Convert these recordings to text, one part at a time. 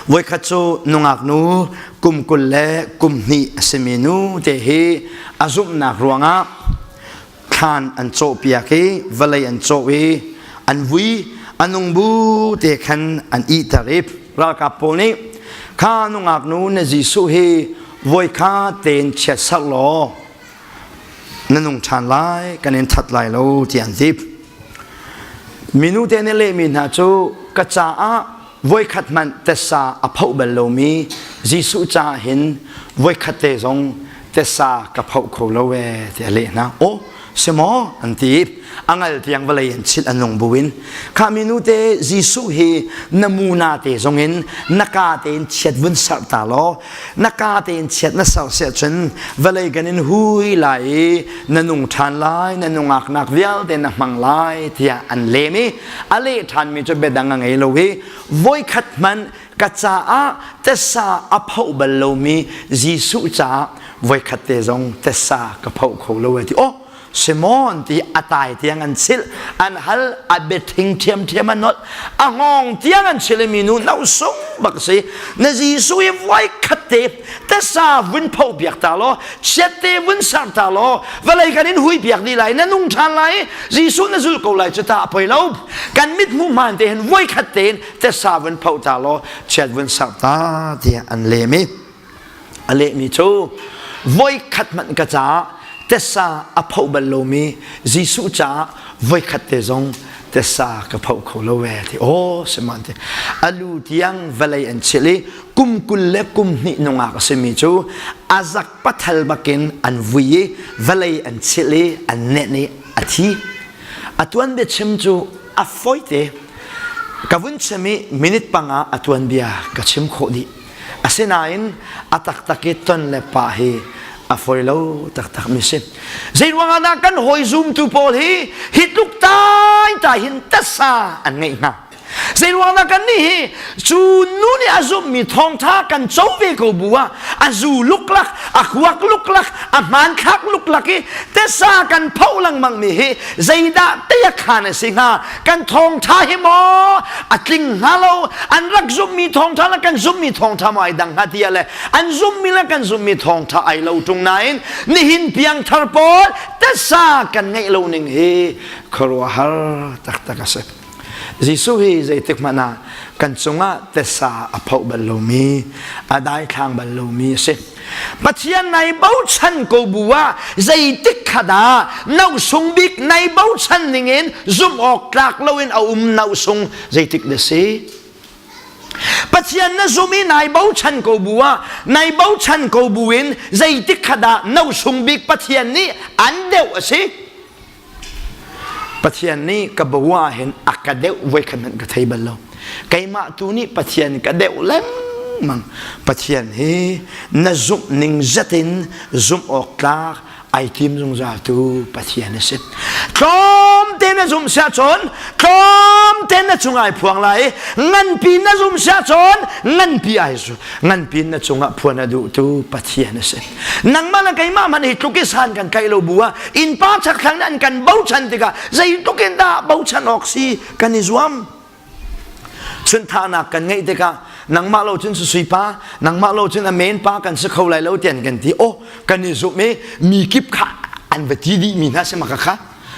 Voikhat cu nungak nu kum 20 le kum hnih a simi nu te hi a zumhnak ruangah thlan an cawhpiak i vawlei an cawh i an vui a nung bu te khan an ihter i ralkap pawl nih kha nungak nu na Jesuh hi voikha tein chiatserh law na nung ṭhan lai kan in that lai lo ti an ti. Minu te nih lehmi hna cu ka caah voikhat hmanh tessa a phoh bal lomi Jesuh caah hin voikhat te zong tessa ka phoh kho lo ee ti a leh hna. Aw si maw an ti. A ngal tiang vawlei an chilh an nung buin kha minu te Jesuh hi na muna te zong in na ka tein chiat vun serh ta law na ka tein chiat na serh siah cun vawlei kan in hui lai i na nung ṭhan lai na nungaknak vialte na hmang lai tiah an lem i a leh ṭhanmi cu biadang a ngei lo i voikhat hmanh ka caah tesa a phoh bal lomi Jesuh caah voikhat te zong tesa ka phoh kho lo e ti oh Simon ti a tai tiang an chilh an hal a biathing ṭhiamṭhiam an nolh a hngawng tiang an chilh i minu no sung bak si na Jesuh i voi khat te tasa vun pho biak ta law chiat te vun ser ta law vawlei kan in hui biak dih lai na nung ṭhan lai Jesuh na zul ko lai cu ta a poi lo kan mit hmuh hmaan te hin voi khat tein tasa vun pho ta law chiat vun ser ta tiah an lem i A lehmi cu voikhat hmanh ka caah tessa a phoh bal lomi Jesuh caah voikhat te zong tessa ka phoh kho lo ee ti aw siman ti a lu tiang vawlei an chilh i kum 20 le kum hnih nungak a simi cu a zak pathal bakin an vui i vawlei an chilh i an nenh i a thi a tuan biachim cu a fawite ka vun chim i minute panga a tuanbia ka chim khawh dih Asinain a taktak i ton le pah hi a fawi lo taktak mi si. Zei ruangah dah kan hawi zumtu pawl hi hi tluk tai tai hin tasa an ngeih hnga? Zei ruangah dah kan nih hi cu nu nih a zumhmi thawngtha kan co ve ko bu ah a zu luklak, a huak luklak, a hmanthlak luklak i tasa kan pho lengmang mi hi zeidah tei a khan a si hnga? Kan thawngtha hi maw a tling hnga lo an rak zumhmi thawngtha le kan zumhmi thawngtha maw ai dang hnga ti le an zumhmi le kan zumhmi thawngtha ai lo ṭung nain nihin piangthar pawl tasa kan ngeih lo ning hi khuaruahhar taktak a si. Jesuh hi zeitik hmanh ah kan cungah tesa a phoh bal lomi a daithlang bal lomi a si. Pathian nai bochan ko bu ah zeitik kha dah nosung bik nai bochan ningin zumh awk tlak loin a um nosung zeitik na si? Pathian na zum i nai bochan ko bu ah nai bochan ko bu in zeitik kha dah nosung bik Pathian nih an deuh a si? Pathian nih ka bua hin a ka deuh voikhat hmanh ka thei bal lo. Keimah tu nih Pathian ka deuh lengmang. Pathian hi na zumh ning zat in zumh awk tlak ai tim zungzal tu Pathian a si. Tlawm te na zumh siah cun tlawm te na cung ai phuang lai i nganpi na zumh siah cun nganpi ai zu nganpi na cungah phuan a duhtu Pathian a si. Nangmah le keimah hmanh hi tluk i san kan tlaih lo bu ah innpa chakthlang nih an kan bochan tikah zeitluk in dah bochan awk si kan i zuam. Chunthahnak kan ngeih tikah nangmah lo cun susui pa, nangmah lo cun a men pa kan si kho lai lo tian kan ti. Oh, kan i zumh i mi kip kha an va ti dih mi hna si maka kha.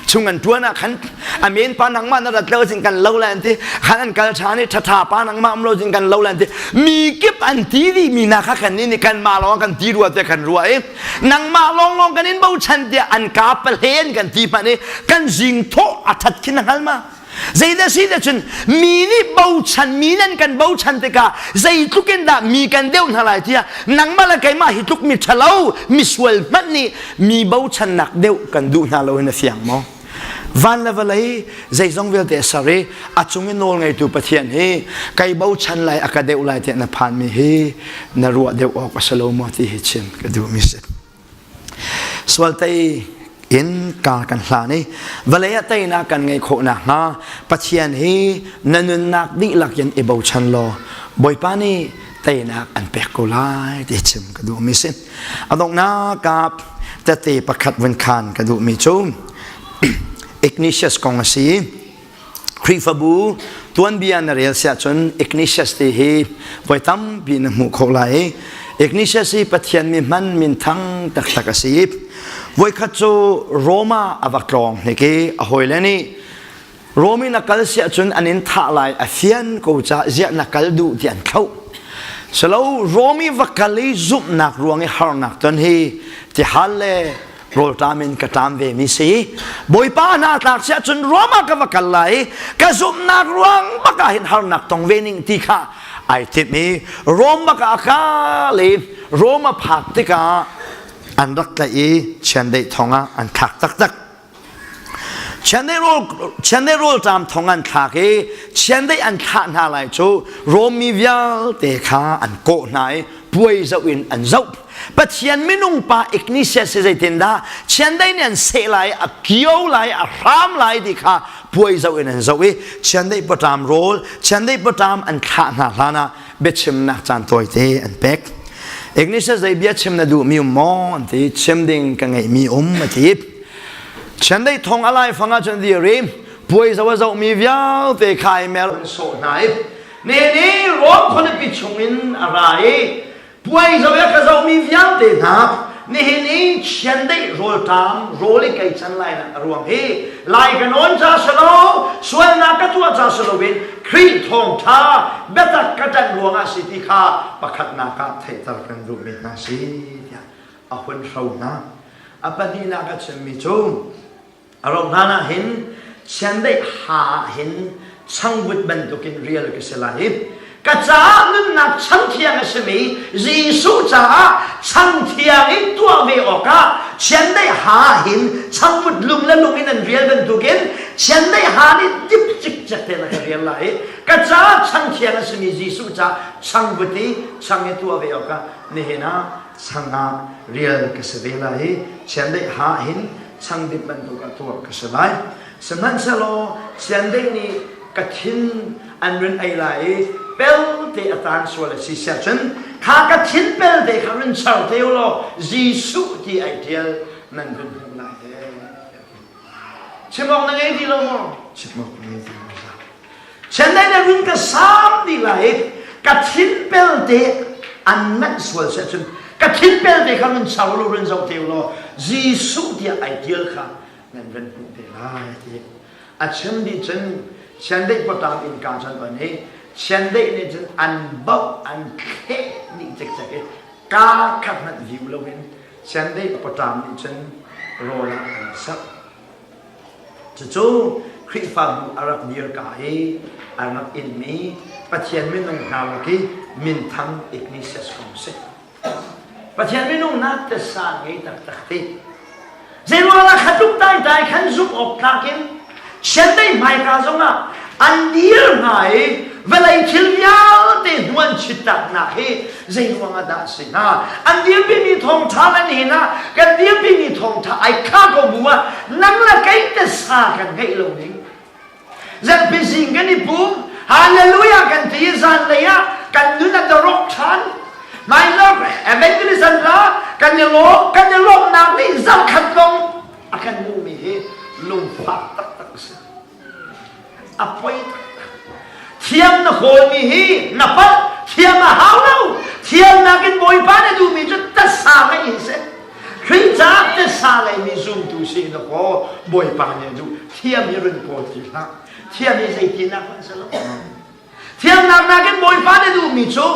Chung an tuan ah khan a men pa nangmah na rat lo cun kan lo lai an ti. Khan an kal ṭhan i ṭhaṭha pa nangmah um lo cun kan lo lai an ti. Mi kip an ti dih mi hna kha kan nih kan mah lawng kan ti rua tiah kan ruah i nangmah lawnglawng kan in bochan tiah an ka pahlen kan ti hmanh i kan zing thawh a ṭhat khin a hngal ma? Zeidah si dah cun mi nih bochan mi nan kan bochan tikah zeitluk in dah mi kan deuh hna lai tiah nangmah le keimah hi tluk mi ṭhalo misual hmanh nih mi bochannak deuh kan duh hna lo in a fiang maw? Van le vawlei zeizong vialte a ser i a cung i nawl ngeitu Pathian hi kai bochan lai a ka deuh lai tiah na phanmi hi na ruah deuh awk a si lo maw ti hi chim ka duhmi si. Sual tei in kar kan hlan i vawlei ah teinak kan ngeih khawh nakhnga Pathian hi na nunnak dihlak in i bochan law Bawipa nih teinak an pek ko lai ti chim ka duhmi si. A donghnak ah tete pakhat vun khan ka duhmi cu Ignatius kong a si. Khrihfabu tuanbia na rel siah cun Ignatius ti hi voi tampi na hmuh khawh lai. Ignatius hi Pathian mi hman minthang taktak a si. Voikhat cu Roma a va tlawng hnik i a hawile nih Rom in a kal siah cun an in thah lai a fian ko ca ziah na kal duh ti an thloh. Silo Rom i va kal i zumhnak ruang i harnak ton hi tihal le rawlṭam in ka ṭam ve mi si. Bawipa hna tlak siah cun Rom ah ka va kal lai i ka zumhnak ruang bak ah hin harnak tong ve ning ti kha ai timh i Rom bak ah a kal i Rom a phak tikah an rak tlaih i chiandeih thong ah an thlak taktak. Chiandeih rawlṭam thong an thlak i chiandeih an thlah hna lai cu Rom mi vialte kha an kawh hna i puai zoh in an zoh. Pathian minung pa Ignatius hi zeitindah chiandeih nih an seh lai, a kio lai, a hram lai ti kha puai zoh in an zoh i chiandeih paṭam rawl, chiandeih paṭam an thlah hna hlanah biachimnak caan tawite an pek. Ignatius zei bia chim na duhmi um maw an ti chim ding ka ngeihmi um a ti. Chiandeih thong a laifang ah cun dir i puai zoh a zohmi vialte kha i mer an sawh hna i ne ni Rom khualipi chungin a ra i puai zoh i ka zohmi vialte hna nihin i chiandeih rawlṭam rawl i kei can lai nak a ruang hi lai ka nawn ca si lo sualnak ka tuah ca si loin Khrih thawngṭha biatak ka ṭanh ruangah si ti kha pakhatnak ah theihter kan duhmi hna si tiah a hun hro hna. A pahnihnak a chimmi cu a rauh hlan ah hin chiandeih ha ah hin changvut bantukin rial ka si lai i ka caah nunnak changthiang a simi Jesuh caah changthiang in tuah ve awkah chiandeih ha ah hin changvut lung le lung in an rial bantukin chiandeih ha nih dip cikcek tein a ka rial lai i ka caah changthiang a simi Jesuh caah changvut i chang i tuah ve awkah nihin ah chang ah rial ka si ve lai i chiandeih ha hin changdip bantuk ah tuah ka si lai. Sihmanhsehlaw chiandeih nih ka thin an run ei lai i pelte a taan sual a si siah cun kha ka thin pelte kha run char te u law Jesuh ti ai ṭial nan run hmuh lai he. Chim awk na ngei ti lo maw? Chim awk na ngei ti lo. Chiandeih nih run ka sam dih lai i ka thin pelte an manh sual seh cun ka thin pelte kha run char law run zoh te u law Jesuh tiah ai tial kha nan van hmuh te lai ti a chim dih cun chiandeih paṭam innka cun on i chiandeih nih cun an bauh an thleh dih cikcek i kaa khat hmanh viu loin chiandeih paṭam nih cun rawl ah an sak Cucu Khrihfabu a rak dirka i a rak inmi Pathian minung hna lak i minthang Ignatius kong a si. Pathian minung nak tasa ngei taktak ti. Zeiruangah kha tluk taitai khan zumh awk tlak in chiandeih hmaika zongah an dir hna i vawlei thil vialte hnuan chittaknak hi zeiruang ah dah a si hnga an dirpimi thawngṭha le nihin ah kan dirpimi thawngṭha ai kha ko bu ah nang le kei te sa kan ngeih lo ning zarhpi zing kan i pum hallelujah kan ti i zanlei ah kan nun a dorok ṭhan minor evangelism la kan i lawm kan i lawmhnak nih zarkhat lawng a kan duhmi hi lungfak taktak a si a poi taktak thiam na kawlmi hi na palh thiam a hau lo thiamnak in bawipa na duhmi cu tasa ngei hi si Khrih caah tasa ngeimi zumtu si na kaw bawipa nih a duh thiam hi run kawl ti hlah thiam hi zeitinak hmanh si lo thiamnak nakin bawipa na duhmi cu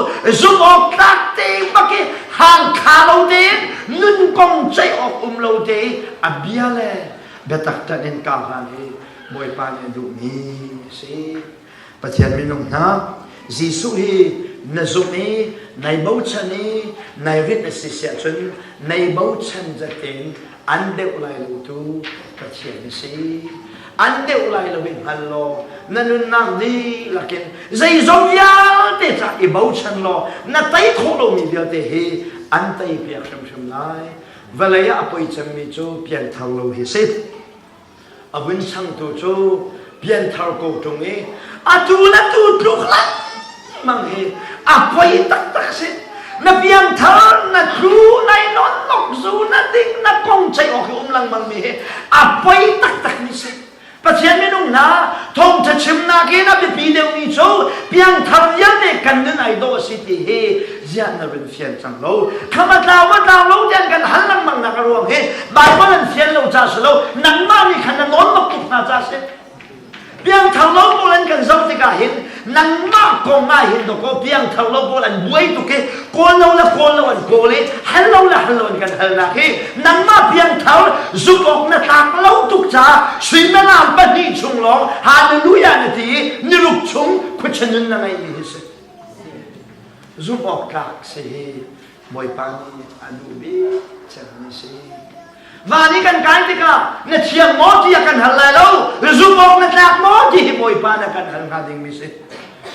zumh awk tlak te bak i hangkha lo tein nun kong ceih awk um lo te i a bia le biatak ṭanh in kar hlan hi Bawipa nih a duhmi a si. Pathian minung hna, Jesuh hi na zumh i nai bochan i nai rinh a si siah cun nai bochan zatin an deuh lai lo tu Pathian a si. An deuh lai lo i hngal law na nunnak dihlak in zeizong vialte ca i bochan law na tei khawh lomi vialte hi an tei piak hrimhrim lai. Vawlei ah a poi cemmi cu pianthar lo hi si. A vun changtu cu pianthar ko ṭung i atu le tu tluk lengmang hi a poi taktak si. Na piangthar, na tlu, nai non nok zu, na ding, na kong ceih awk hi um lengmang mi hi a poi taktak mi si. Pathian minung hna thawngṭha chimnak in a biapi deuhmi cu piangthar vialte kan nun ai dawh a si ti hi ziah na run fian cang lo. Kham a tlau a tlau lo tiang kan hal lengmang nak a ruang hi Bible an fian lo ca si lo nangmah nih khan na nawn bak tuk hna ca si. Piangthar lo pawl an kan zoh tikah hin nangmah kong ah hin dawkaw piangthar lo pawl an buai tuk i kawl lo le kawl lo an kawl i hal lo le hal lo an kan halnak hi nangmah piangthar zumh awk na tlak lo tuk caah suimilam pahnih chung lawng hallelujah na ti i niruk chung khuachia nun na ngeihmi hi si. Zumh awk tlak si hi Bawipa nih a duh bik cemmi si. Van i kan kai tikah na thiam maw ti a kan hal lai lo, zumh awk na tlak maw ti hi Bawipa na kan hal hnga dingmi si.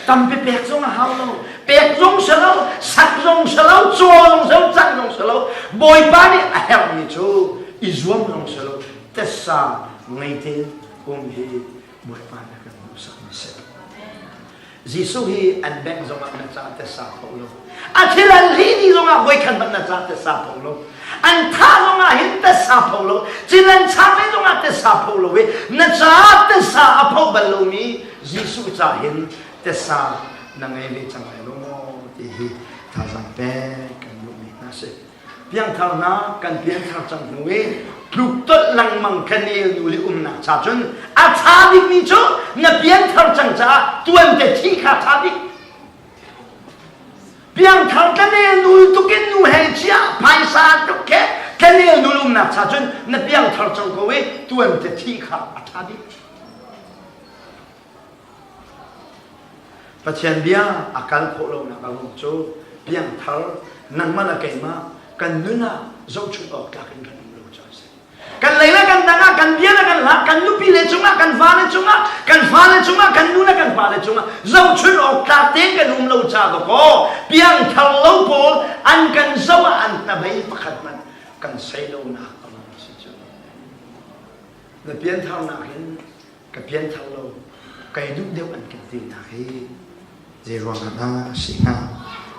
Tampi pek zong a hau lo, pek zong si lo, sak zong si lo, caw zong si lo, cang zong si lo. Bawipa nih a herhmi cu i zuam zong si lo, tessa ngei tein um hi Bawipa na kan hmuhsakmi si. Jesuh hi an bengh zongah na ca te sa kho lo. A thil an hlih dih zongah voikhat hmanh na ca te sa kho lo. An thah zongah hin te sa pho lo. Cil an chak le zongah te sa pho lo i na ca te sa a pho bal lomi Jesuh ca hin te sa na ngei ve cang lai lo maw ti hi thazaang pek kan duhmi hna si. Piangtharnak kan pianthar cang hnu i tluk tolh lengmang kan el nu le umnak cha cun a ṭha bikmi cu na pianthar cang caah tuan te thi kha ṭha bik. Piangthar tlanel nul tukin nu hei chia phaisa tuk khe tlanel nul umnak cha cun na piangthar cang ko i tuan te thi kha a ṭha bik. Pathian bia a kal khawh lonak a ruang cu piangthar nangmah le keimah kan nun ah zohchunh awk tlak in kan um lo caah a si. Kan lei le kan dang ah kan bia le kan hla kan nupi le cungah kan fale cungah kan fale cungah kan nu le kan pale cungah zohchunh awk tlak tein kan um lo caah dawkaw piangthar lo pawl an kan zoh ah an hnabei pakhat hmanh kan sei lonak a ruang a si cu. Na piantharnak hin ka pianthar lo kai duh deuh an kan tinak hi zei ruangah dah a si hnga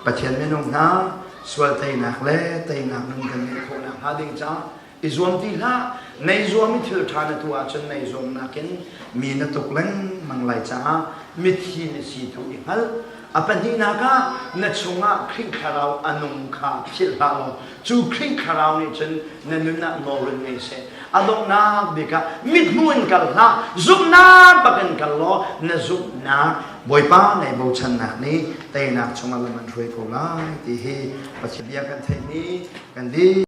Pathian minung hna sual teinak le teinak nun kan ngeih khawhnak hnga ding caah i zuam ti hlah nei zuam i thil ṭha na tuah ahcun nei zuamnak in mi na tuk lengmang lai caah mithi na si tu i hngalh a pahnihnak ah na chungah Khrih thlarau a nung kha philh hlah law cu Khrih thlarau nih cun na nun ah nawlrin ngei seh a donghnak bik ah mithmuh in kal hlah zumhnak bak in kal law na zumhnak Bawipa nei bochannak nih teinak chungah lam an hruai ko lai ti hi Pathian bia kan theihmi kan dih.